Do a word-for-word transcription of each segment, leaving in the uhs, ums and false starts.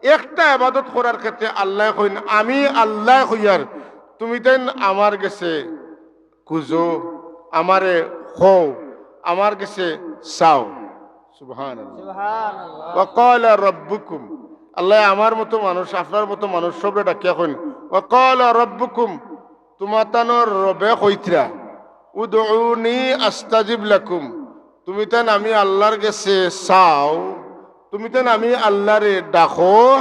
একটা ইবাদত করার ক্ষেত্রে আল্লায় কইন, "আমি আল্লায় কইয়ার, তুমি তাইন আমার গেছে খুঁজো, আমারে কও, আমার গেছে চাও।" সুবহানাল্লাহ। সুবহানাল্লাহ। "ওয়া ক্বালা রাব্বুকুম।" আল্লায় আমার মতো মানুষ, আপনার মতো মানুষ সবরে ডাকিয়া কইন, "ওয়া ক্বালা রাব্বুকুম।" তুমাতানর রবে কইতরা, "উদউনি আস্তাজিব লাকুম।" তুমি তাইন আমি আল্লার গেছে চাও, তুমি তাইন আমি আল্লারে ডাকো,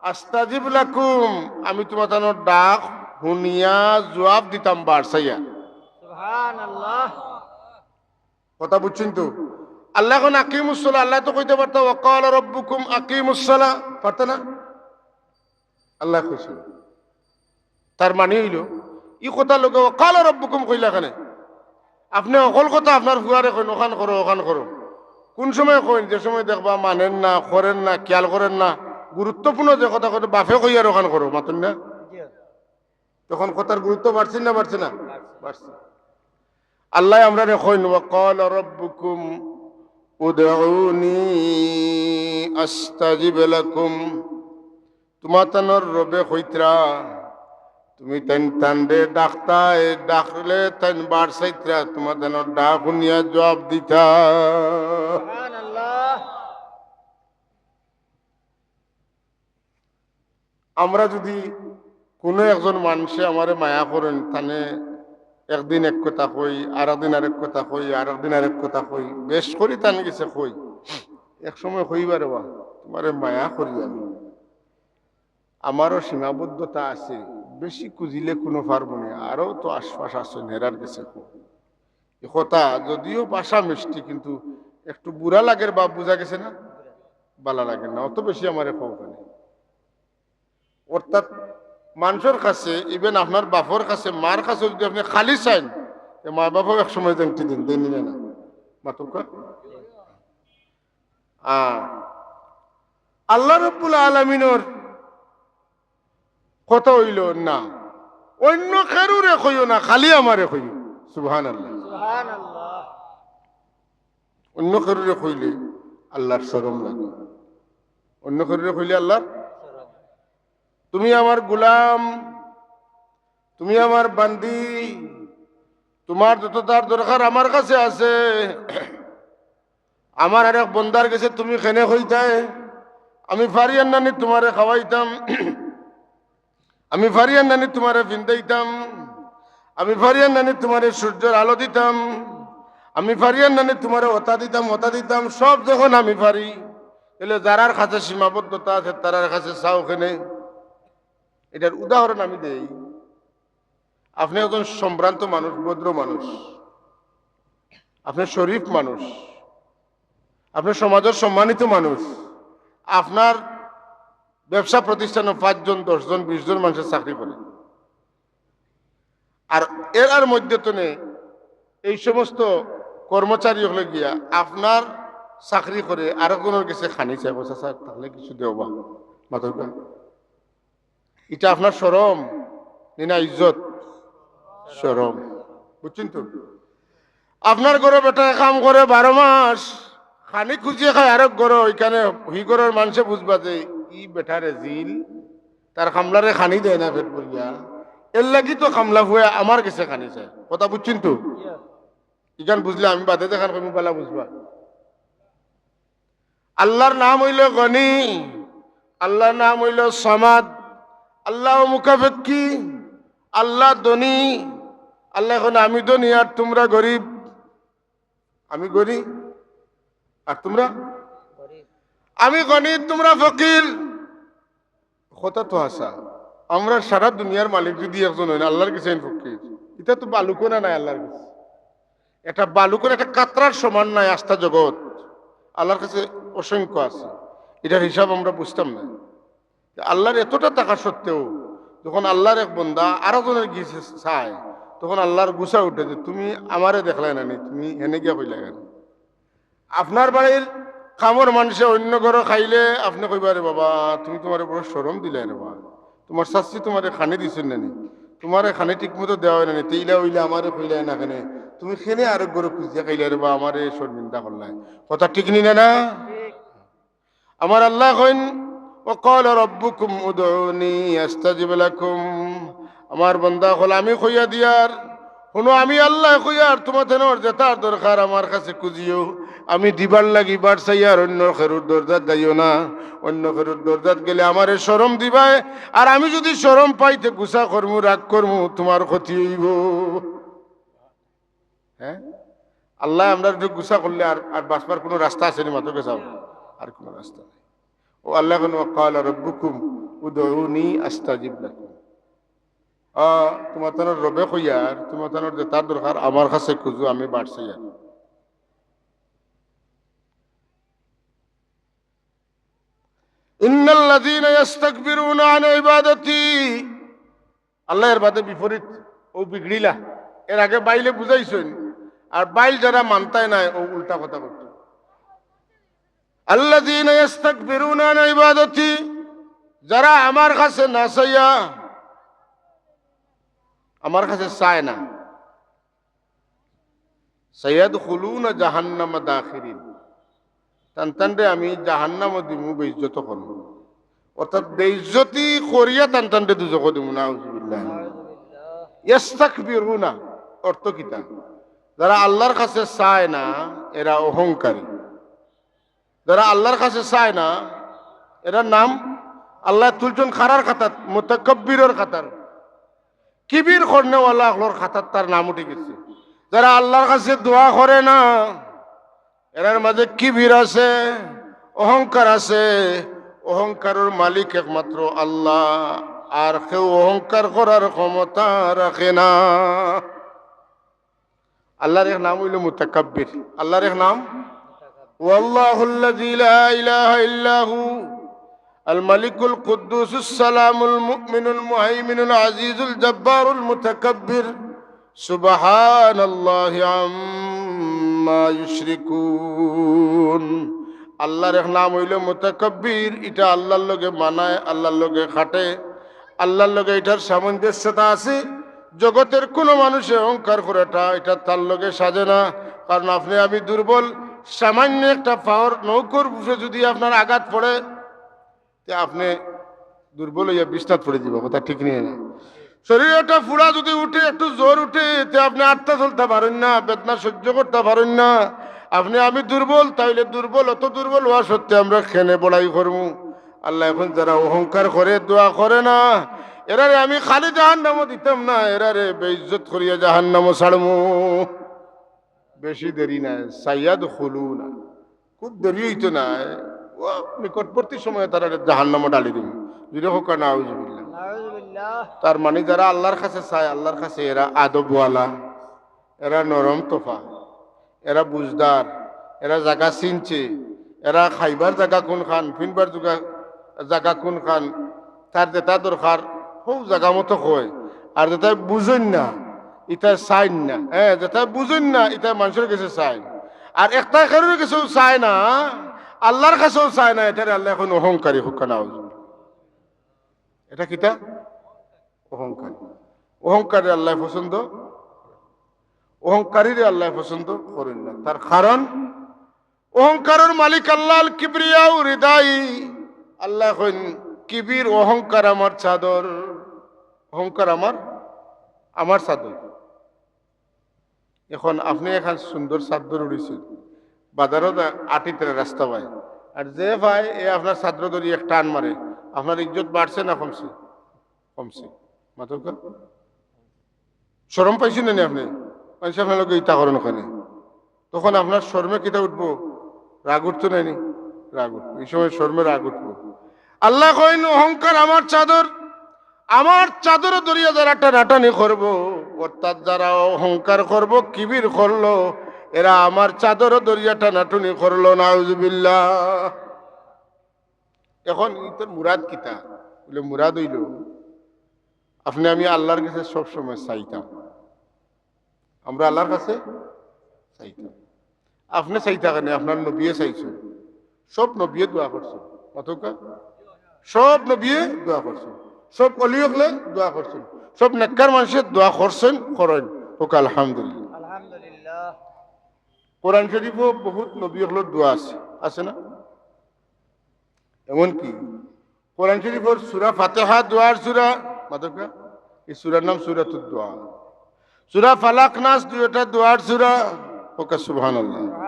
আস্তাজিব লাকুম, আমি তুমাতানর ডাক হুনিয়া জুয়াব দিতাম বারসাইয়া। সুবহানাল্লাহ। কথা বুঝছইন তো? আল্লায় কইন আকিমুস সালাহ, আল্লায় তো কইতা পারতা, "ওয়া ক্বালা রাব্বুকুম আকিমুস সালাহ", পারতা না? আল্লায় কইছইন। তার মানি অইলো, ই কথার লগে "ওয়া ক্বালা রাব্বুকুম" কইলা কেনে? আপনে হকল কথা আপনার ফুয়ারে কইন, "অখান করো, অখান করো।" কুন সময় কইন? যে সময় দেখবা মানইন না, করইন না, খিয়াল করইন না, গুরুত্বপূর্ণ যে কথা কইন, বাফে কইয়ার "অখান করো", মাতইন না? তখন কথার গুরুত্ব বাড়ছে না বাড়ছে না? বাড়ছে। আল্লায় আমরারে কইন, "ওয়া ক্বালা রাব্বুকুম উদউনি আস্তাজিব লাকুম।" তুমাতানর রবে কইতরা, তুমি তাইন তানরে ডাকতায়, ডাকলে তাইন বারসাইতরা, তুমাতানর ডাক হুনিয়া জুয়াব দিতা। সুবহানাল্লাহ। আমরা যুদি কুনু একজন মানষে আমারে মায়া করইন, তানে একদিন এক কথা কই, আরক দিন আরক কথা কই, আরক দিন আরক কথা কই, বেশ করি তান গেছে কই, এক সময় কইবা, "রে বা, তুমারে মায়া করি আমি, আমারও সীমাবদ্ধতা আছে, বেশি খুজিলে কুনু পারবো নি, আরো তো আশপাশ আছে, হেরার গেছে কই।" ই কথা যদিও ভাষা মিষ্টি, কিন্তু একটু বুরা লাগের বা বুঝা গেছে না, বালা লাগের না, অত বেশি আমারে কও কেনে। অর্থাৎ মানষর কাছে, even আপনার বাফর কাছে, মার কাছে যুদি আপনে খালি চাইন, তে মা বাফও এক সময় জেংটি দিন, দেইন নি না? মাতুক্কা? আ, আল্লাহ রব্বুল আলামিনর কথা অইলো না, অইন্য কেউরে কইও না, খালি আমারে কইও। সুবহানাল্লাহ। সুবহানাল্লাহ। অইন্য কেউরে কইলে আল্লার শরম লাগে, অইন্য কেউরে কইলে আল্লার, "তুমি আমার গোলাম, তুমি আমার বান্দি, তুমার যততার দরকার আমার কাছে আছে।" আমার আরক বন্দার গেছে তুমি কেনে কইতায়, "আমি ফারিয়ার নানি তুমারে খাওয়াইতাম, আমি ফারিয়ার নানি তুমারে ফিন্দাইতাম, আমি ফারিয়ার নানি তুমারে সূর্যর আলো দিতাম, আমি ফারিয়ার নানি তুমারে অতা দিতাম, অতা দিতাম, সব যখন আমি ফারি, তাইলে যারার কাছে সীমাবদ্ধতা আছে, তারার কাছে চাও কেনে?" এটার উদাহরণ আমি দেই। আপনে একজন সম্ভ্রান্ত মানুষ, ভদ্র মানুষ, আপনে শরীফ মানুষ, আপনে সমাজর সম্মানিত মানুষ, আপনার ব্যবসা প্রতিষ্ঠানো পাঁচজন, দশজন, বিশজন মানষে চাকরি করে। আর এরার মধ্যে তনে এই সমস্ত কর্মচারী অকলে গিয়া আপনার চাকরি করে আরকজনর গেছে খানি চাইবো, "চাচা, তাইলে কিছু দেও বা।" মাতউক্কা। ইটা আপনার শরম নি না ইজ্জত? শরম। বুঝছইন তো? আপনার ঘরো বেটায় কাম করে বারো মাস, খানি খুজিয়া খায় আরক ঘরো, ইখানে হি ঘরর মানষে বুঝবা যে ই বেটা রেজিল, তার কামলারে খানি দেয় না পেট ভরিয়া, এরলাগি তো কামলা ফুয়ায় আমার গেছে খানি চায়। কথা বুঝছইন তো? ইখান বুঝলে আমি বাদে যেখান কইমু বালা বুঝবা। আল্লার নাম অইলো গনি, আল্লার নাম অইলো সামাদ, আল্লাহ মুখাপেক্ষী, আল্লাহ ধনী। আল্লায় কইন, "আমি ধনী আর তুমরা গরিব।" আমি গনি আর তুমরা, আমি গনি, তুমরা ফকির। কথা তো হাছা। আমরা সারা দুনিয়ার মালিক যুদি একজন অইন, আল্লার গেছে অইন ফকির। ইটা তো বালুকণা নায় আল্লার গেছে। একটা বালুকণা, একটা কাতরার সমান নায় আস্তা জগৎ। আল্লার গেছে অসংখ্য আছে। ইটার হিসাব আমরা বুঝতাম না। আল্লার এতটা থাকা সত্ত্বেও যখন আল্লার এক বন্দা আরকজনর গেছে চায়, তখন আল্লার গুসা উঠে যে, "তুমি আমারে দেখলায় না নি, তুমি হেনে গিয়া কইলায় কেনে?" আপনার বাড়ির কামর মানষে অইন্য ঘরো খাইলে আপনে কইবা, "রে বাবা, তুমি তুমারে বড় শরম দিলায় রে বাবা, তুমার চাচি তুমারে খানি দিছইন না নি, তুমারে খানি ঠিক মতো দেওয়া অয় না নি, তে ইলা অইলে আমারে কইলায় না কেনে, তুমি কেনে আরক ঘরো খুজিয়া খাইলায় রে বাবা, আমারে শরমিন্দা করলায়।" কথা ঠিক নি না, না? আমার আল্লায় কইন, وقال ربكم ادعوني أستجب لكم। আমার বান্দা অকল, আমি কইয়া দিয়ার, হুনো, আমি আল্লায় কইয়ার, তুমাতানর যেতার দরকার আমার কাছে খুজিও, আমি দিবার লাগি বাট চাইয়ার, অইন্য কেউর দরজাত যাইও না। অইন্য কেউর দরজাত গেলে আমারে শরম দিবায়, আর আমি যুদি শরম পাই তে গুসা করমু, রাগ করমু, তুমার ক্ষতি অইবো। হ্যাঁ, আল্লায় আমরারে গুসা করলে আর, আর বাচবার কুনু রাস্তা আছে নি? মাতউক্কা চাও, আর কুনু রাস্তা নাই। ও আল্লায় কইন, وقال ربكم ادعوني أستجب لكم। আ, তুমাতানর রবে কইয়ার, তুমাতানর যেতার দরকার আমার কাছে খুজো, আমি বাট চাইয়ার। إن الذين يستكبرون عن عبادتي। আল্লায় এর বাদে বিপরীত, অউ বিগড়িলা। এর আগে বাইলে বুঝাইছইন, আর বাইল যারা মানতায় নায়, অউ উল্টা কথা কইতো। الذين يستكبرون عن عبادتي, যারা আমার কাছে না চাইয়া, আমার কাছে চায় না। سيدخلون جهنم داخرين। তান তানরে আমি জাহান্নামো দিমু, বেইজ্জত করমু। অর্থাৎ বেইজ্জতি করিয়া তান তানরে দুজখো দিমু, নাউজুবিল্লাহ। يستكبرون অর্থ কিতা? যারা আল্লার কাছে চায় না, এরা অহংকারী। যারা আল্লার কাছে চায় না, এরার নাম আল্লায় তুলছইন কারার খাতাত, মুতাকাব্বিরর খাতাত। কিবির করনেওয়ালা অকলর খাতাত তার নাম উঠি গেছে। যারা আল্লার কাছে দোয়া করে না, এরার মাঝে কিবির আছে, অহংকার আছে। অহংকারর মালিক একমাত্র আল্লাহ, আর কেউ অহংকার করার ক্ষমতা রাখে না। আল্লার এক নাম অইলো মুতাকাব্বির। আল্লার এক নাম, والله الذي لا إله إلا هو الملك القدوس السلام المؤمن المهيمن العزيز الجبار المتكبر سبحان الله عما يشركون। আল্লার এক নাম অইলো মুতাকাব্বির, ইটা আল্লার লগে মানায়, আল্লার লগে খাটে, আল্লার লগে ইটার সামঞ্জস্যতা আছে। জগতের কুনু মানুষে অহংকার করেটা, ইটা তার লগে সাজে না। কারণ আপনে আমি দুর্বল, সামান্য একটা পাওর নৌকর উপরে যুদি আপনার আঘাত পড়ে, তে আপনে দুর্বল অইয়া বিছনাত পড়ি যিবা, কথা ঠিক নি না? শরীরো একটা ফুড়া যুদি উঠে, একটু জ্বর উঠে, তে আপনে আটতা চলতা পারইন না, বেদনা সহ্য করতা পারইন না। আপনে আমি দুর্বল, তাইলে দুর্বল, অত দুর্বল অওয়া সত্ত্বে আমরা কেনে বড়াই করমু? আল্লায় কইন, যারা অহংকার করে, দোয়া করে না, এরারে আমি খালি জাহান্নামো দিতাম না, এরারে বেইজ্জত করিয়া জাহান্নামো ছাড়মু। বেশি দেরি নায়, سيدخلون। খুব দেরি অইতো নায়, অউ নিকটবর্তী সময়ে তারারে জাহান্নামো ঢালি দিমু। জুরে কউক্কা, নাউজুবিল্লাহ। নাউজুবিল্লাহ। তার মানে যারা আল্লার কাছে চায়, আল্লার কাছে এরা আদবওয়ালা, এরা নরম তফা, এরা বুঝদার, এরা জাগা চিনছে, এরা খাইবার জাগা কুনখান, ফিনবার জুগা-, জাগা কুনখান, তার যেটা দরকার, হউ জাগা মতো কয়। আর যেটা বুঝইন না, ইটা চাইন না। হ্যাঁ, যেটা বুঝইন না, ইটা মানষর গেছে চাইন। আর একটা কেউর গেছেও চায় না, আল্লার কাছেও চায় না, এটারে আল্লায় কইন অহংকারী, কউক্কা নাউজুবিল্লাহ। এটা কিতা? অহংকারী। অহংকারীরে আল্লায় পছন্দ, অহংকারীরে আল্লায় পছন্দ করইন না। তার কারণ, অহংকারর মালিক আল্লাহ, আল কিবরিয়াউ রিদাই। আল্লায় কইন, কিবির, অহংকার আমার চাদর, অহংকার আমার, আমার চাদর। এখন আপনে একখান সুন্দর চাদর উড়িছইন, বাজারো যা-, আটিতরা রাস্তা পায়, আর যে পায়, এ আপনার চাদর ধরি এক টান মারে, আপনার ইজ্জত বাড়ছে না কমছে? কমছে। মাতউক্কা। শরম পাইছইন না নি আপনে? মানষে আপনার লগে ইতা করইন কেনে? তখন আপনার শরমে কিতা উঠবো? রাগ উঠতো না নি? রাগ উঠবো। এই সময় শরমে রাগ উঠবো। আল্লায় কইন, অহংকার আমার চাদর, আমার চাদর ধরিয়া যারা টানাটানি করবো, অর্থাৎ যারা অহংকার করবো, কিবির করলো, এরা আমার চাদর ধরিয়া টানাটানি করলো, নাউজুবিল্লাহ। এখন ইতার মুরাদ কিতা? বলে, মুরাদ অইলো, আপনে আমি আল্লার গেছে সব সময় চাইতাম, আমরা আল্লার কাছে চাইতাম। আপনে চাইতা কেনে? আপনার নবীয়ে চাইছইন, সব নবীয়ে দোয়া করছইন। মাতউক্কা, সব নবীয়ে দোয়া করছইন, সব অলি অকলে দোয়া করছইন, সব নেককার মানষে দোয়া করছইন, করইন। কউক্কা আলহামদুলিল্লাহ। আলহামদুলিল্লাহ। কোরআন শরীফো বহুত নবী অকলর দোয়া আছে, আছে না? এমনকি কোরআন শরীফর সূরা ফাতিহা দোয়ার সূরা, মাতকা, এই সূরার নাম সূরাতুদ দোয়া। সূরা ফালাক নাস দুইটা দোয়ার সূরা। ওকে, সুবহানাল্লাহ।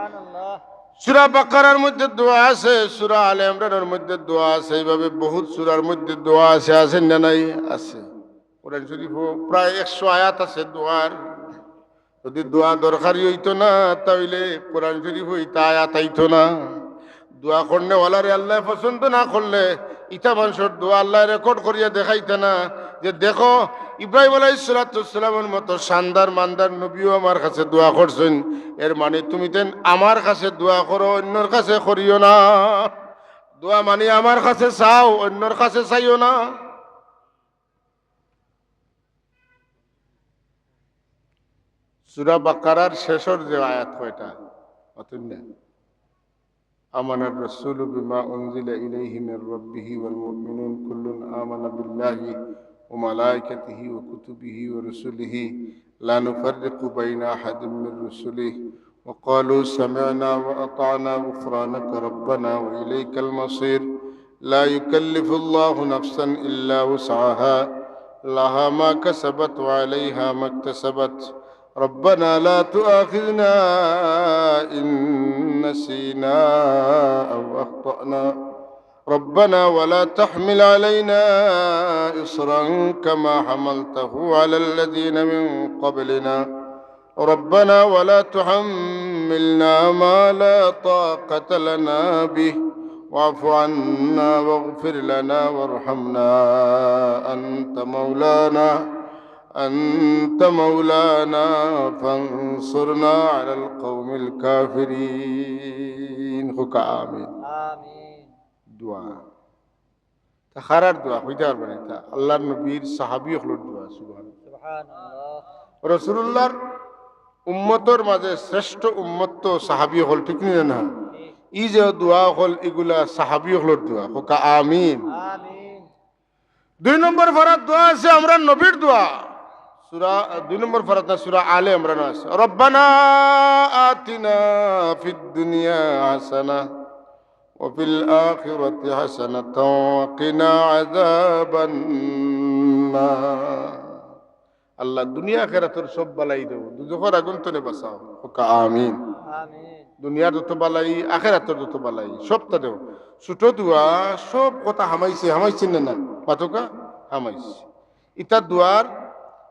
সূরা বাকারার মধ্যে দোয়া আছে, সূরা আলে ইমরানের মধ্যে দোয়া আছে, এইভাবে বহুত সূরার মধ্যে দোয়া আছে, আছে না নাই? আছে। কোরআন শরীফও প্রায় একশো আয়াত আছে দোয়ার। যদি দোয়া দরকারি অইতো না, তাইলে কোরআন শরীফও ইতা আয়াত আইতো না। দোয়া করনেওয়ালারে আল্লায় পছন্দ না করলে, ইতা মানষর দোয়া আল্লায় record করিয়া দেখাইতা না যে, "দেখো, ইব্রাহিম আলাইহিস সালাতু ওয়াস সালামের মতো শানদার মানদার নবীও আমার কাছে দোয়া করছইন।" এর মানে তুমি তাইন আমার কাছে দোয়া করো, অইন্যর কাছে করিও না। দোয়া মানে আমার কাছে চাও, অইন্যর কাছে চাইও না। সূরা বাকারার শেষর যে আয়াত কয়টা, অতএব না। آمن الرسول بما أنزل إليه من ربه والمؤمنون كل آمن بالله وملائكته وكتبه ورسله لا نفرق بين أحد من رسله وقالوا سمعنا وأطعنا غفرانك ربنا وإليك المصير. لا يكلف الله نفسا إلا وسعها، لها ما كسبت وعليها ما اكتسبت. ربنا لا تؤاخذنا إن نسينا أو أخطأنا. ربنا ولا تحمل علينا إصرا كما حملته على الذين من قبلنا. ربنا ولا تحملنا ما لا طاقة لنا به واعف عنا واغفر لنا وارحمنا أنت مولانا أنت مولانا فانصرنا على القوم الكافرين. কউক্কা আমিন। আমিন। দোয়া। তা কারার দোয়া, কইতা পারবা নি তা? আল্লাহর নবীর সাহাবী অকলর দোয়া, সুবহানাল্লাহ। সুবহানাল্লাহ। রাসূলুল্লাহর উম্মতর মাঝে শ্রেষ্ঠ উম্মত তো সাহাবী অকল, ঠিক নি না? ঠিক। ই যে দোয়া অকল, ইগুলা সাহাবী অকলর দোয়া, কউক্কা আমিন। আমিন। দুই নম্বর পারাত দোয়া আছে আমরার নবীর দোয়া। সূরা, দুই নম্বর পারাত না, সূরা আলে ইমরান আছে, ربنا آتنا في الدنيا حسنة وفي الآخرة حسنة وقنا عذاب النار. আল্লাহ, দুনিয়া আখেরাতর সব বালাই দেও, দুজখর আগুন তনে বাঁচাও। কউক্কা আমিন। আমিন। দুনিয়ার যত বালাই, আখেরাতর যত বালাই, সবতা দেও। ছোট দোয়া, সব কথা হামাইছে, হামাইছে না, না? মাতকা, হামাইছে। ইতা দোয়ার,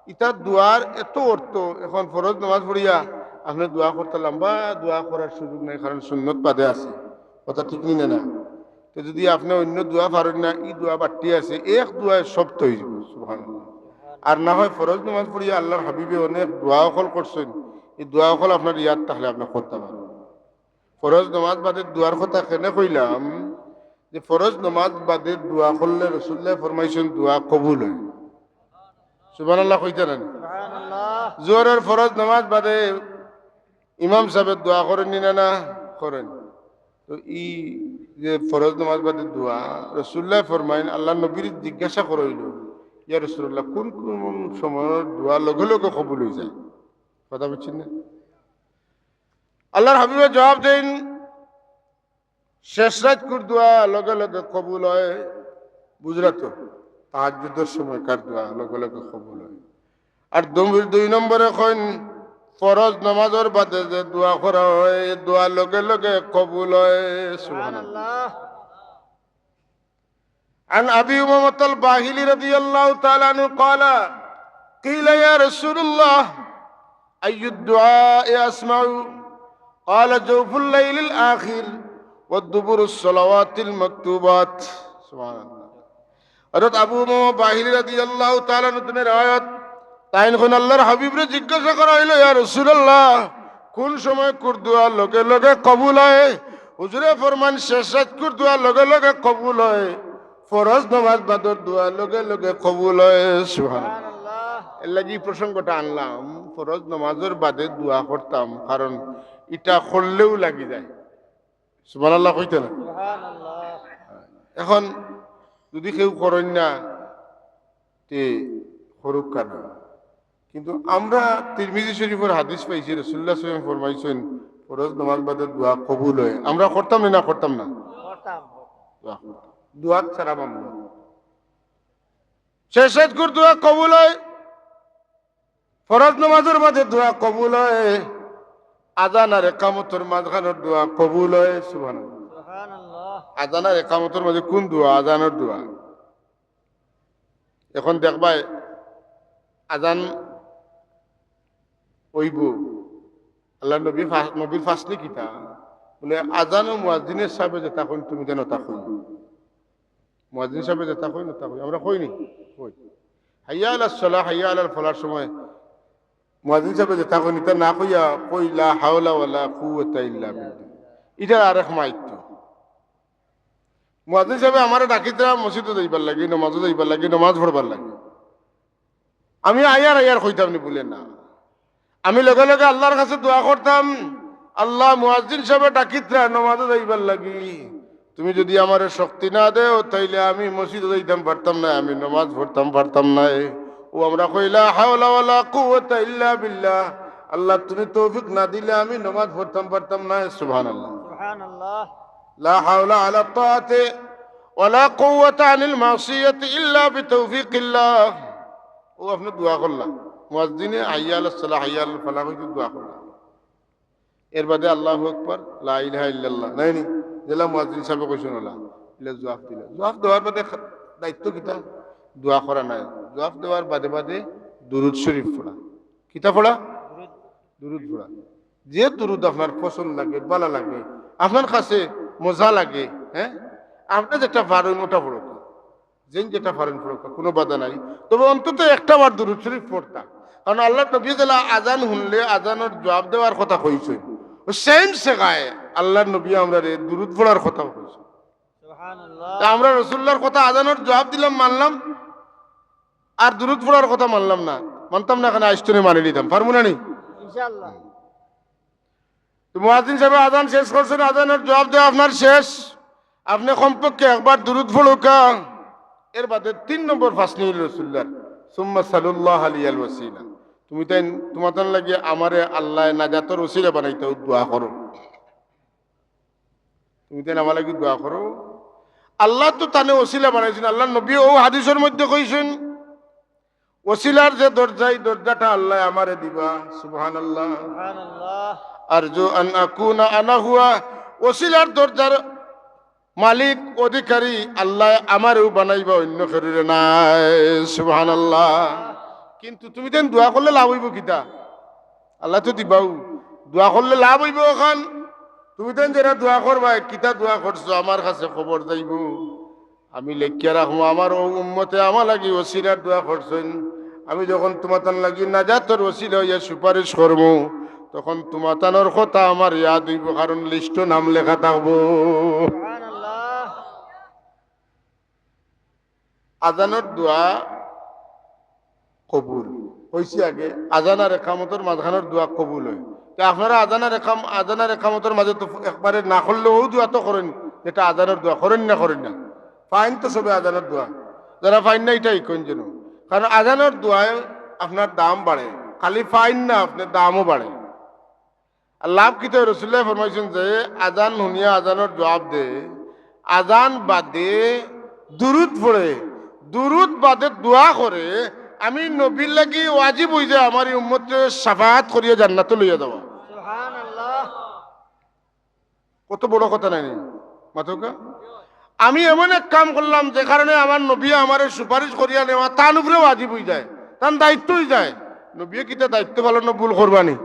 ইতা দোয়ার এত অর্থ, এখন ফরজ নামাজ পড়িয়া আপনে দোয়া করতা, লম্বা দোয়া করার সুযোগ নাই, কারণ সুন্নত বাদে আছে। কথা ঠিক নি না, না? তে যদি আপনে অইন্য দোয়া পারইন না, ই দোয়া বাট্টি আছে, এক দোয়ায় সব তো অইযিবো, সুবহানাল্লাহ। আর না হয় ফরজ নামাজ পড়িয়া আল্লাহর হাবিবে অনেক দোয়া অকল করছইন, ই দোয়া অকল আপনার ইয়াদ থাকলে আপনে করতা পারবা। ফরজ নামাজ বাদে দোয়ার কথা কেনে কইলাম, যে ফরজ নামাজ বাদে দোয়া করলে রাসূলুল্লায় ফরমাইছইন দোয়া কবুল অয়। সুবহানাল্লাহ কইতা না নি? সুবহানাল্লাহ। জোহরর ফরজ নামাজ বাদে ইমাম সাবে দোয়া করইন নি না, না? করইন। তো ই যে ফরজ নামাজ বাদে দোয়া, রাসূলুল্লায় ফরমাইন, আল্লাহর নবীরে জিজ্ঞাসা করা অইলো, "ইয়া রাসূলুল্লাহ, কুন কুন সময়র দোয়া লগে লগে কবুল অইযায়?" কথা বুঝছইন না? আল্লাহর হাবিবে জবাব দেইন, শেষ রাইতকুর দোয়া লগে লগে কবুল অয়, বুঝরা তো, তাহাজ্জুদর সময়কার দোয়া লগে লগে কবুল অয়। আর দুই, দুই নম্বরে কইন, ফরজ নামাজর বাদে যে দোয়া করা অয়, ই দোয়া লগে লগে কবুল অয়। সুবহানাল্লাহ। عن أبي أمامة الباهلي رضي الله تعالى عنه قال: قيل يا رسول الله، أي الدعاء أسمع؟ قال: جوف الليل الآخر ودبر الصلوات المكتوبات. সুবহানাল্লাহ। হযরত আবু উমামা বাহিলি রাদিয়াল্লাহু তাআলা আনহু থনে রেওয়ায়াত, তাইন কইন, আল্লাহর হাবিবরে জিজ্ঞাসা করা অইলো, "ইয়া রাসূলুল্লাহ, কুন সময়কুর দোয়া লগে লগে কবুল অয়?" হুজুরে ফরমাইন, "শেষ রাইতকুর দোয়া লগে লগে কবুল অয়।" ফরজ নামাজ বাদর দোয়া লগে লগে কবুল অয়। সুবহানাল্লাহ। সুবহানাল্লাহ। এর লাগি ই প্রসঙ্গটা আনলাম, ফরজ নামাজর বাদে দোয়া করতাম, কারণ ইটা করলেউ লাগি যায়। সুবহানাল্লাহ কইতা না? সুবহানাল্লাহ। এখন যদি কেউ করইন না, তে করউক্কা না। কিন্তু আমরা তিরমিজি শরীফর হাদিস পাইছি, রাসূলুল্লাহ সাল্লাল্লাহু আলাইহি ওয়াসাল্লাম ফরমাইছইন, "ফরজ নামাজ বাদে দোয়া কবুল অয়।" আমরা করতাম নি না করতাম না? করতাম। দোয়া করতাম। দোয়া ছাড়া মামলা। শেষ রাইতকুর দোয়া কবুল অয়, ফরজ নমাজর মাঝে দোয়া কবুল অয়, আজান আর একামতর মাঝখানোর দোয়া কবুল অয়। সুবহানাল্লাহ। সুবহানাল্লাহ। আজান আর একামতর মাঝে কোন দোয়া? আজানর দোয়া। এখন দেখবায় আজান অইবো, আল্লাহর নবী ফা-, নবীর ফাসলি কিতা? বলে, আজান ও মুয়াজ্জিনের সাবে যেতা কইন, তুমি যেন তা কইন। মুয়াজ্জিন সাবে যেতা কইন, তা কইন। আমরা কইনি? কই। হাইয়া আলাস সালাহ, হাইয়া আলাল ফালাহর সময় মুয়াজ্জিন সাবে যেতা কইন, ইতা না কইয়া কই, লা হাওলা ওয়ালা কুওয়াতা ইল্লা বিল্লাহ। ইটার আরেক মাইত্ত। মুয়াজ্জিন সাবে আমারে ডাকিতরা মসজিদো যাইবার লাগি, নমাজো যাইবার লাগি, নমাজ পড়বার লাগি। আমি আইয়ার আইয়ার কইতাম নি বলে না। আমি লগে লগে আল্লাহর কাছে দোয়া করতাম, "আল্লাহ, মুয়াজ্জিন সাবে ডাকিতরা নমাজো যাইবার লাগি। তুমি যদি আমারে শক্তি না দেও, তাইলে আমি মসজিদো যাইতাম পারতাম নায়, আমি নমাজ পড়তাম পারতাম নায়।" ও আমরা কই, "লা হাওলা ওয়ালা কুওয়াতা ইল্লা বিল্লাহ।" আল্লাহ, তুমি তৌফিক না দিলে আমি নমাজ পড়তাম পারতাম নায়। সুবহানাল্লাহ। সুবহানাল্লাহ। লা হাওলা আলা তাআতি ওয়ালা কুওয়াতা আনিল মাসিয়াতি ইল্লা বিতাওফিকিল্লাহ। ও আপনে দোয়া করলা, মুয়াজ্জিনে হাইয়া আলাস সালাহ, হাইয়া আলাল ফালাহ কইতে দোয়া করলা। এর বাদে আল্লাহু আকবার, লা ইলাহা ইল্লাল্লাহ, নায় নি? যেলা মুয়াজ্জিন সাবে কইছইন অলা, ইলা জুয়াফ দিলা। জুয়াফ দেওয়ার বাদে খা-, দায়িত্ব কিতা? দোয়া করা নায়। জুয়াফ দেওয়ার বাদে বাদে দুরুদ শরীফ পড়া। কিতা পড়া? দুরুদ পড়া। যে দুরুদ আপনার পছন্দ লাগে, ভালা লাগে, আপনার কাছে মজা লাগে, হ্যাঁ, আপনে যেটা পারইন ওটা পড়উক্কা, যেইন যেটা পারইন পড়উক্কা, কোনো বাধা নাই। তবে অন্তত একটা বার দুরুদ শরীফ পড়তা, কারণ আল্লাহর নবী যেলা আজান হুনলে আজানর জুয়াফ দেওয়ার কথা কইছইন, ও সেম সেগায় আল্লাহর নবী আমরারে দুরুদ পড়ার কথাও কইছইন। সুবহানাল্লাহ। তে আমরা রাসুলুল্লাহর কথা আজানর জুয়াফ দিলাম, মানলাম, আর দুরুদ পড়ার কথা মানলাম না, মানতাম না, কেনে আইজ থনে মানি নিতাম, পারমু না নি? ইনশাআল্লাহ। তো মুয়াজ্জিন সাবে আজান শেষ করছইন, আজানর জুয়াফ দেওয়া আপনার শেষ, আপনে কমপক্ষে একবার দুরুদ পড়উক্কা। এর বাদে তিন নম্বর ফাসলি অইলো রাসুলুল্লাহর, "সুম্মা সালুল্লাহ লিয়াল ওয়াসিলা।" তুমি তাইন, তুমাতান লাগি আমারে আল্লায় নাজাতর ওসিলা বানাইতা, দোয়া করো। তুমি তাইন আমার লাগি দোয়া করো। আল্লায় তো তানে ওসিলা বানাইছইন। আল্লাহর নবী অউ হাদিসর মধ্যে কইছইন, ওসিলার যে দরজা, ই দরজাটা আল্লায় আমারে দিবা। সুবহানাল্লাহ। সুবহানাল্লাহ। আরজু আন আকুনা আনা হুয়া, ওসিলার দরজার মালিক, অধিকারী আল্লায় আমারেউ বানাইবা, অইন্য কেউরে নায়। সুবহানাল্লাহ। কিন্তু তুমি তাইন দোয়া করলে লাভ অইবো কিতা? আল্লায় তো দিবাউ। দোয়া করলে লাভ অইবো অখান। তুমি তাইন যেরা দোয়া করবায়, কিতা দোয়া করছো, আমার কাছে খবর যাইবো। আমি লেখিয়া রাখমু, আমার অউ উম্মতে আমার লাগি ওসিলার দোয়া করছইন। আমি যখন তুমাতান লাগি নাজাতর ওসিলা অইয়া সুপারিশ করমু, তখন তুমাতানর কথা আমার ইয়াদ অইবো, কারণ লিস্টো নাম লেখা থাকবো। সুবহানাল্লাহ। আজানর দোয়া কবুল অইছে আগে, আজান আর একামতর মাঝখানোর দোয়া কবুল অয়। তে আপনারা আজান আর একাম-, আজান আর একামতর মাঝে তো একবারে না করলেও অউ দোয়া তো করইন, যেটা আজানর দোয়া, করইন না, করইন না? পাইন তো সবে আজানর দোয়া, যেরা পাইন না, ইটা ইকইন যেন, কারণ আজানর দোয়ায় আপনার দাম বাড়ে, খালি পাইন না, আপনার দামও বাড়ে। আর লাভ কিতা? রাসুলুল্লায় ফরমাইছইন যে আজান হুনিয়া আজানর জুয়াফ দে, আজান বাদে দুরুদ পড়ে, দুরুদ বাদে দোয়া করে, আমি নবীর লাগি ওয়াজিব অইযায় আমার ই উম্মতরে শাফাআত করিয়া জান্নাতো লইয়া যাওয়া। সুবহানাল্লাহ। কত বড় কথা নায় নি? মাতউক্কা। আমি এমন এক কাম করলাম, যে কারণে আমার নবীয়ে আমারে সুপারিশ করিয়া নেওয়া তান উপরে ওয়াজিব অইযায়, তান দায়িত্ব অইযায়। নবীয়ে কিতা দায়িত্ব পালনো ভুল করবা নি?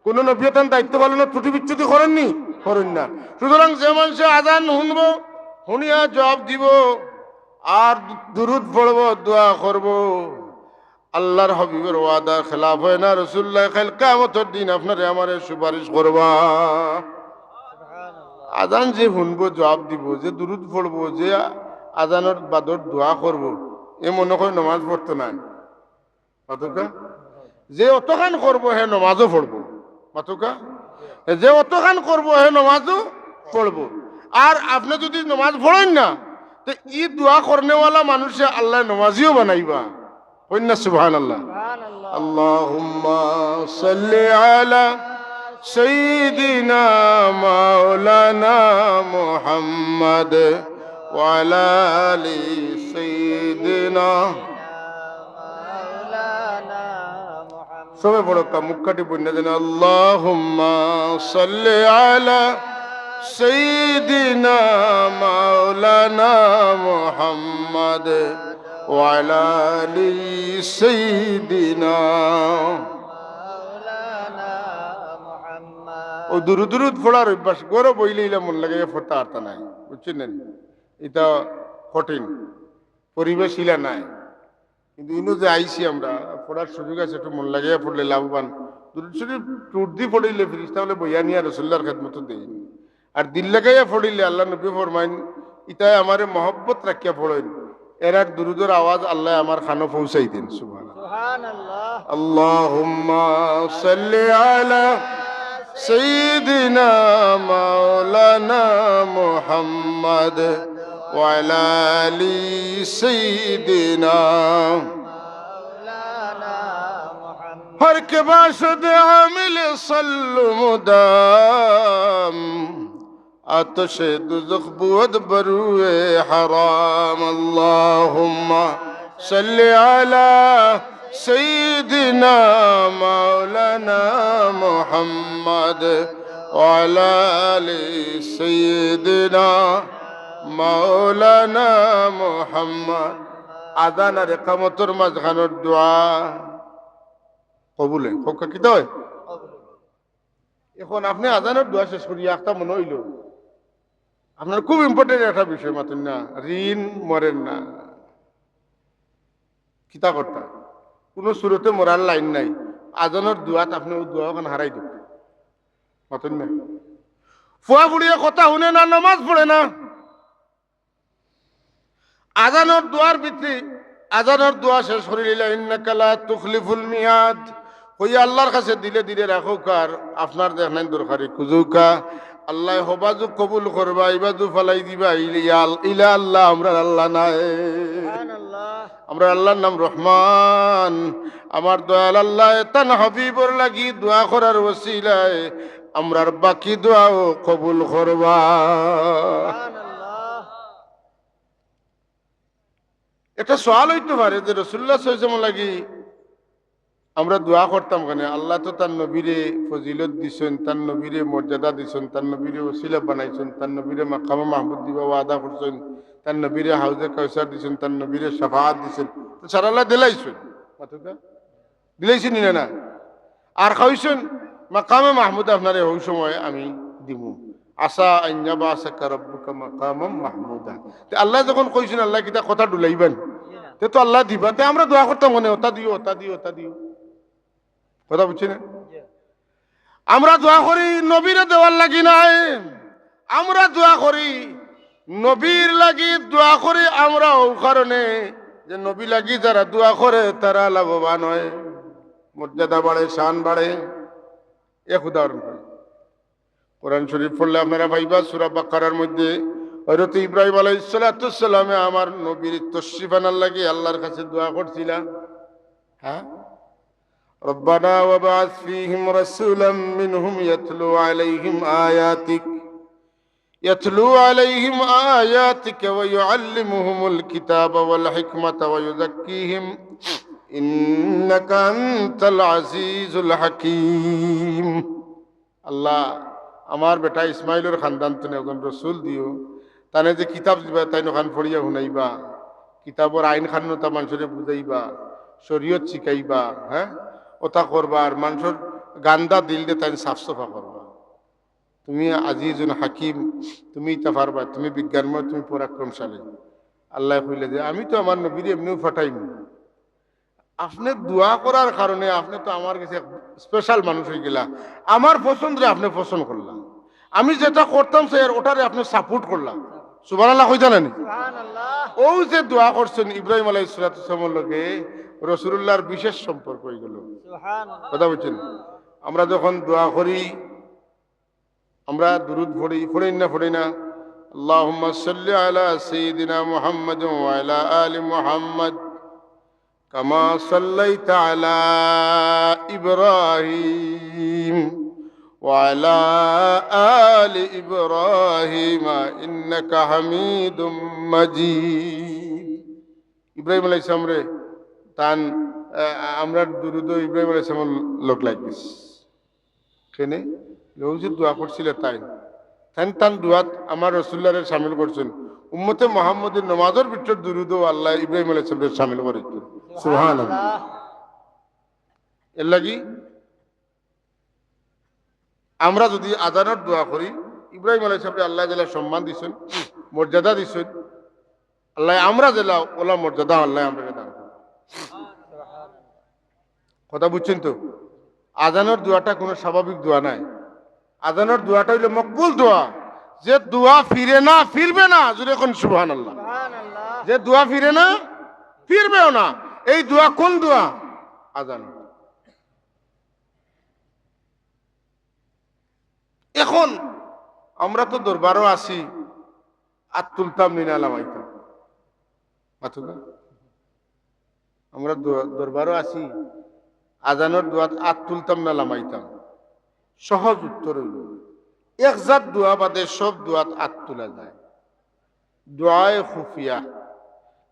কোনো নবীয়ে তান দায়িত্ব পালনো ত্রুটি বিচ্যুতি করইন নি? করইন না। সুতরাং যে মানষে আজান হুনবো, হুনিয়া জুয়াফ দিবো, আর দুরুদ পড়বো, দোয়া করবো, আল্লাহর হাবিবর ওয়াদার খেলাফ অয় না। রাসুলুল্লায় কাইল কিয়ামতর দিন আপনারে আমারে সুপারিশ করবা। আজান যে হুনবো, জুয়াফ দিবো, যে দুরুদ পড়বো, যে আজানর বাদর দোয়া করবো, এ মনো কয় নমাজ পড়তো নায়। মাতউক্কা? যে অতখান করবো, হে নমাজও পড়বো। মাতউক্কা? যে অতখান করবো, হে নমাজও পড়বো। আর আপনে যুদি নমাজ পড়ইন না, তে ই দোয়া করনেওয়ালা মানষে আল্লায় নমাজিও বানাইবা। কইন না সুবহানাল্লাহ। সুবহানাল্লাহ। আল্লাহুম্মা সাল্লি আলা সাইয়্যিদিনা মাওলানা মুহাম্মদ ওয়া আলা আলি সাইয়্যিদিনা। সবে পড়ো, কা মুখ কাটি বন্যা যেন, আল্লাহুম্মা সাল্লি আলা সাইয়্যিদিনা মাওলানা মুহাম্মদ ওয়া আলা আলি সাইয়্যিদিনা। ও দুরুদ দুরুদ পড়ার অভ্যাস, ঘরো বইলে ইলা মন লাগে পড়তা পারতা নায়, বুঝছইন নি? ইটা কঠিন, পরিবেশ ইলা নাই। কিন্তু ইনো যে আইছি আমরা, পড়ার সুযোগ আছে, একটু মন লাগাইয়া পড়লে লাভবান। দুরুদ শরীফ টুট দি পড়িলে ফিরিস্তা অকলে বইয়া নিয়া রসুল্লার খেদমতো দেইন। আর দিল লাগাইয়া পড়িলে আল্লার নবী ফরমাইন, ইতায় আমারে মহব্বত রাখিয়া পড়ইন, এরার দুরুদর আওয়াজ আল্লায় আমার কানো পৌঁছাই দেইন। সুবহানাল্লাহ। সুবহানাল্লাহ। আল্লাহুম্মা সাল্লি আলা সাইয়্যিদিনা মাওলানা মুহাম্মদ ওয়া আলা আলি সাইয়্যিদিনা। ہر کہ باشد عامل صلو مدام، آتش دوزخ بود بروئے حرام۔ اللهم صل على سيدنا مولانا محمد وعلى آل سيدنا مولانا محمد। আজান আর একামতর মাঝখানোর দোয়া কবুলে। কউক্কা কিতা অয়? এখন আপনে আজানর দোয়া শেষ করিয়া একটা মনো অইলো, আপনার খুব important একটা বিষয় মাতুন না, ঋণ মরের না। কিতা করতা? কুনু সুরতে মরার লাইন নাই। আজানর দোয়াত আপনে অউ দোয়া অখান হারাই দিবা। মাতুন না। ফুয়া ফুড়িয়ে কথা হুনে না, নমাজ পড়ে না। আজানর দোয়ার ভিতরে, আজানর দোয়া শেষ করিলিলা, ইন্নাকা লা তুখলিফুল মিয়াদ। কইয়া আল্লার কাছে দিলে দিলে রাখউক্কা, আর আপনার দেখনাইন দরকারি খুজউক্কা। আল্লায় হবাজু কবুল করবা, ইবাজু ফালাই দিবা, ইলা, ইলা আল্লা আমরার আল্লা নায়। সুবহানাল্লাহ। আমরার আল্লার নাম রহমান। আমার দয়াল আল্লায় তান হাবিবর লাগি দোয়া করার ওসিলায় আমরার বাকি দোয়াও কবুল করবা। সুবহানাল্লাহ। একটা সওয়াল অইতো পারে যে রসুল্লাহ সাল্লাল্লাহু আলাইহি ওয়াসাল্লাম লাগি আমরা দোয়া করতাম কেনে? আল্লায় তো তান নবীরে ফজিলত দিছইন, তান নবীরে মর্যাদা দিছইন, তান নবীরে ওসিলা বানাইছইন, তান নবীরে মাকামে মাহমুদ দিবা ওয়াদা করছইন, তান নবীরে হাউজে কাউসার দিছইন, তান নবীরে শাফাআত দিছইন, তো সারা আল্লায় দিলাইছইন। মাতুক্কা? দিলাইছইন নি না? আর কইছইন, মাকামে মাহমুদ আপনারে হউ সময় আমি দিমু। আসা আন ইয়াবআসাকা রাব্বুকা মাকামান মাহমুদা। তে আল্লায় যখন কইছইন, আল্লায় কিতা কথা ডুলাইবা নি? তে তো আল্লায় দিবা। তে আমরা দোয়া করতাম কেনে, অতা দিও, অতা দিও, অতা দিও। কথা বুঝছইন না? আমরা দোয়া করি নবীরে দেওয়ার লাগি নায়, আমরা দোয়া করি নবীর লাগি দোয়া করি আমরা অউ কারণে যে নবী লাগি যারা দোয়া করে তারা লাভবান অয়, মর্যাদা বাড়ে, শান বাড়ে। এক উদাহরণ করি, কোরআন শরীফ পড়লে আপনারা পাইবা, সূরা বাকারার মধ্যে হযরত ইব্রাহিম আলাইহিস সালাতু ওয়াস সালামে আমার নবীর তশরিফ আনার লাগি আল্লার কাছে দোয়া করছিলা। হ্যাঁ, ربنا وابعث فيهم رسولا منهم يتلو عليهم آياتك يتلو عليهم آياتك ويعلمهم الكتاب والحكمة ويزكيهم إنك أنت العزيز الحكيم। আল্লাহ, আমার বেটা ইসমাইলর খানদান তনে একজন রসুল দিও, তানে যে কিতাব দিবা, তাইন অখান পড়িয়া হুনাইবা, কিতাবর আইন কানুন অতা মানষরে বুঝাইবা, শরীয়ত শিখাইবা, হ্যাঁ, অতা করবা, আর মানষর গান্দা দিলরে তাইন সাফ সাফা করবা। তুমি আজিজুন হাকিম, তুমি ইতা পারবা, তুমি বিজ্ঞানময়, তুমি পরাক্রমশালী। আল্লায় কইলা যে, আমি তো আমার নবীরে এমনেউ পাঠাইমু। আপনে দোয়া করার কারণে আপনে তো আমার গেছে এক special মানুষ অইগেলা। আমার পছন্দরে আপনে পছন্দ করলা। আমি যেটা করতাম চাইয়ার, অটারে আপনে support করলা। সুবহানাল্লাহ কইতা নানি? সুবহানাল্লাহ। অউ যে দোয়া করছইন ইব্রাহিম আলাইহিস সালাতু ওয়াস সালামর লগে রসুলুল্লাহর বিশেষ সম্পর্ক অইগেলো। সুবহানাল্লাহ। কথা বুঝছইন? আমরা যখন দোয়া করি, আমরা দুরুদ পড়ি, পড়ি না, পড়ি না? اللهم صل على سيدنا محمد وعلى آل محمد كما صليت على إبراهيم وعلى آل إبراهيم إنك حميد مجيد। ইব্রাহিম আলাইহিস সালামরে তান আহ, আমরার দুরুদো ইব্রাহিম আলাইহিস সালামর লগ লাগি গেছে। কেনে? অউ যে দোয়া করছিলা তাইন, তাইন তান দোয়াত আমার রসুলুল্লাহরে শামিল করছইন। উম্মতে মুহাম্মদীর নমাজর ভিতর দুরুদো আল্লায় ইব্রাহিম আলাইহিস সালামরে শামিল করছইন। সুবহানাল্লাহ। এরলাগি আমরা যুদি আজানর দোয়া করি, ইব্রাহিম আলাইহিস সালামরে আল্লায় যেলা সম্মান দিছইন, মর্যাদা দিছইন, আল্লায় আমরা যেলা অউলা মর্যাদা আল্লায় আমরারে দান করইন। কথা বুঝছইন তো? আজানর দোয়াটা কুনু স্বাভাবিক দোয়া নায়। আজানর দোয়াটা অইলো মকবুল দোয়া। যে দোয়া ফিরে না, ফিরবে না, জোরে কইন সুবহানাল্লাহ। যে দোয়া ফিরে না, ফিরবেও না। এই দোয়া কুন দোয়া? আজান। এখন আমরা তো দরবারো আছি, আত তুলতাম নি না লামাইতাম? মাতুক্কা? আমরা দ-, দরবারো আছি, আজানর দোয়াত আত তুলতাম না লামাইতাম? সহজ উত্তর অইলো, এক জাত দোয়া বাদে সব দোয়াত আত তুলা যায়। দোয়ায়ে খুফিয়া,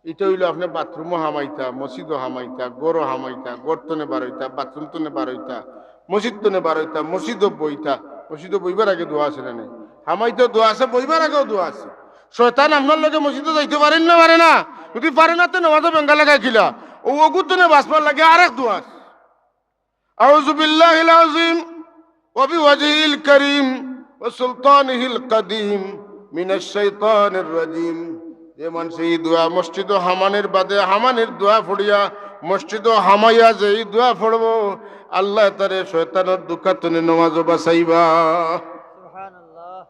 ইটা অইলো আপনে বাথরুমো হামাইতা, মসজিদো হামাইতা, ঘরো হামাইতা, ঘর তনে বারইতা, বাথরুম তনে বারইতা, মসজিদ তনে বারইতা, মসজিদো বইতা, মসজিদো বইবার আগে দোয়া আছে না নাই? হামাইতেও দোয়া আছে, বইবার আগেও দোয়া আছে। শয়তান আপনার লগে মসজিদো যাইতো পারের না, পারে না? যুদি পারে না, তে নমাজো বেঙ্গা লাগাইল কিলা? অউ অগুর তনে বাচবার লাগি আরেক দোয়া আছে। أعوذ بالله العظيم وبوجهه الكريم وسلطانه القديم من الشيطان الرجيم। যে মানষে ই দোয়া মসজিদো হামানির বাদে হামানির দোয়া পড়িয়া মসজিদো হামাইয়া যে ই দোয়া পড়বো, আল্লায় তারে শয়তানর ধুকা তনে নমাজো বাচাইবা। সুবহানাল্লাহ।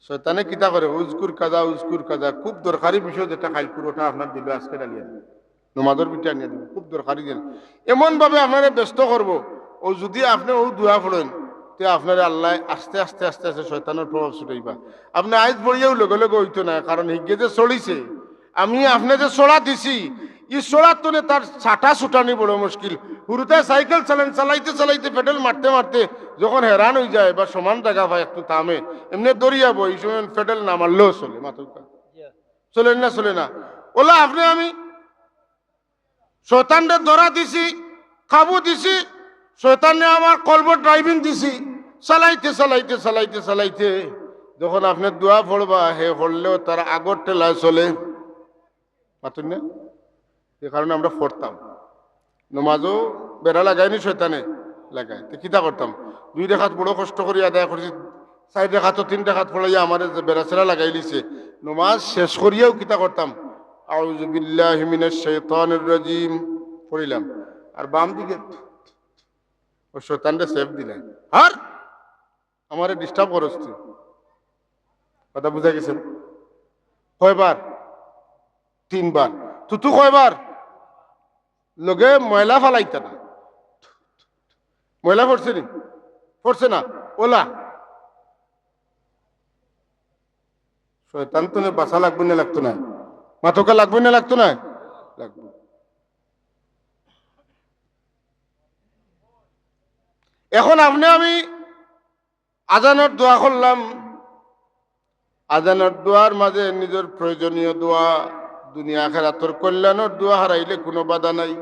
শয়তানে কিতা করে? উজকুর কাজা, উজকুর কাজা। খুব দরকারি বিষয় যেটা কাইলকুর, ওটা আপনার দিলো আজকে ডালিয়া দিবো। নমাজর ভিতরে আনিয়া দিবো। খুব দরকারি দিন। এমন ভাবে আপনারে ব্যস্ত করবো, অউ যুদি আপনে অউ দোয়া পড়ইন, তে আপনারে আল্লায় আস্তে আস্তে আস্তে আস্তে শয়তানর প্রভাব ছুটাইবা। আপনে আইজ পড়িয়াও লগে লগে অইতো নায়, কারণ হিগে যে চড়িছে, আমি আপনে যে চড়া দিছি, ই চড়ার তনে তার চাটা ছুটানি বড় মুশকিল। হুরুতায় সাইকেল চালান, চালাইতে চালাইতে, পেডেল মারতে মারতে যখন হেরান অইযায় বা সমান জাগা পায় একটু থামে, এমনে দৌড়িয়া বয়, ই সময় পেডেল না মারলেও চলে, মাতুক্কা। চলে না, চলে না? অউলা আপনে আমি শয়তানরে ধরা দিছি, কাবু দিছি, শয়তানে আমার কলবো driving দিছি, চালাইতে চালাইতে চালাইতে চালাইতে যখন আপনে দোয়া পড়বা, হে পড়লেও তার আগর ঠেলায় চলে। মাতুন না? ই কারণে আমরা পড়তাম। নমাজো বেড়া লাগায়নি শয়তানে? লাগায়। তে কিতা করতাম? দুই রেকাত বড় কষ্ট করি আদায় করছি, চাইর রেকাত, তিন রেকাত পড়াইয়া আমারে যে বেড়া ছেড়া লাগাইলিছে। নমাজ শেষ করিয়াও কিতা করতাম? أعوذ بالله من الشيطان الرجيم পড়িলাম। আর বাম দিকে অউ শয়তানরে সেফ দিলাম। আর আমারে disturb করস তুই। কথা বুঝা গেছে? কয়বার? তিনবার। থুথু কয়বার? লগে ময়লা ফালাইতা না। ময়লা পড়ছে নি? পড়ছে না? অউলা। শয়তান তনে বাচা লাগবো না লাগতো নায়? মাতুক্কা, লাগবো না লাগতো নায়? লাগবো। এখন আপনে আমি আজানর দোয়া করলাম, আজানর দোয়ার মাঝে নিজর প্রয়োজনীয় দোয়া, দুনিয়া আখেরাতর কল্যাণর দোয়া হারাইলে কুনু বাধা নাই।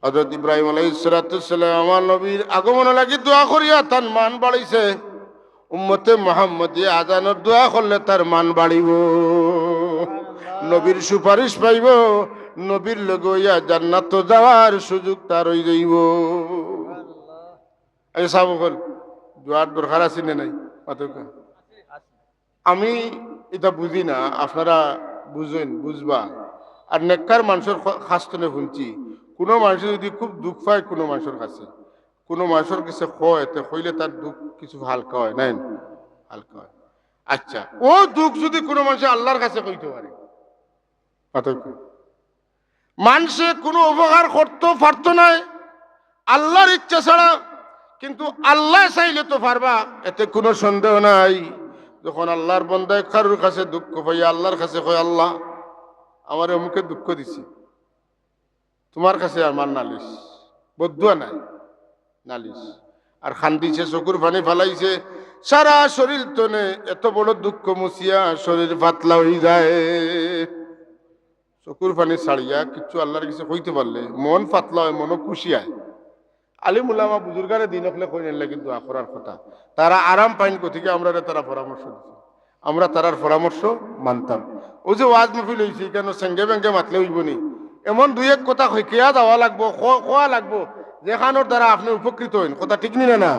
হযরত ইব্রাহিম আলাইহিস সালাতু ওয়াস সালাম আমার নবীর আগমনর লাগি দোয়া করিয়া তান মান বাড়াইছে। উম্মতে মুহাম্মদী আজানর দোয়া করলে তার মান বাড়িবো, নবীর সুপারিশ পাইবো, নবীর লগে অইয়া জান্নাতো যাওয়ার সুযোগ তার অইযাইবো। এই সাব অকল, দোয়ার দরকার আছে না নাই? মাতুক্কা। আমি ইতা বুঝি না, আপনারা বুঝইন, বুঝবা। আর নেককার মানষর খ-, কাছ তনে হুনছি, কুনু মানষে যুদি খুব দুখ পায় কুনু মানষর কাছে, কুনু মানষর কাছে কয়, তে কইলে তার দুখ কিছু হালকা অয়, নায়নি? হালকা অয়। আইচ্ছা, অউ দুখ যুদি কুনু মানষে আল্লার কাছে কইতো পারে, মাতুক্কা। মানষে কুনু উপকার করতো পারতো নায় আল্লার ইচ্ছা ছাড়া, কিন্তু আল্লায় চাইলে তো পারবা, এতে কুনু সন্দেহ নাই। যখন আল্লার বন্দায় কারুর কাছে দুখ পাইয়া আল্লার কাছে কয়, "আল্লা, আমারে অমুকে দুখ দিছে, তুমার কাছে আমার নালিশ, বদদোয়া নায়, নালিশ।" আর কান্দিছে, চকুর পানি ফালাইছে, সারা শরীর তনে এত বড় দুখ মুছিয়া শরীর পাতলা অইযায়। চকুর পানি ছাড়িয়া কিচ্ছু আল্লাহর গেছে কইতে পারলে মন পাতলা অয়, মনও খুশি অয়। আলিম উলামা বুজুর্গানে দিন অকলে কইন এর লাগি দোয়া করার কথা। তারা আরাম পাইন গতিকে আমরারে তারা পরামর্শ দিছে, আমরা তারার পরামর্শ মানতাম। অউ যে ওয়াজ মাহফিল অইছে, ইখানো সেঙ্গে বেঙ্গে মাতলে অইবো নি? এমন দুই এক কথা কইয়া দেওয়া লাগবো, ক-, কওয়া লাগবো, যেখানোর দ্বারা আপনে উপকৃত অইন। কথা ঠিক নি না? না,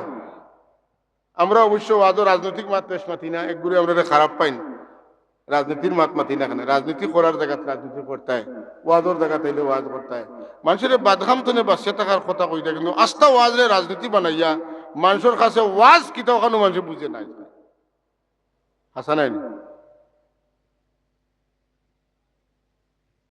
আমরা অবশ্য ওয়াজও রাজনৈতিক মাত পেশ মাতি না, একগুরে আমরারে খারাপ পাইন, রাজনীতির মাত মাতি না কেনে? রাজনীতি করার জাগাত রাজনীতি করতায়, ওয়াজর জাগাত আইলে ওয়াজ করতায়। মানষরে বাদখাম তনে বাঁচিয়া থাকার কথা কইতা, কিন্তু আস্তা ওয়াজরে রাজনীতি বানাইয়া মানষর কাছে ওয়াজ কিতা অখানও মানষে বুঝে না। হাছা নায় নি?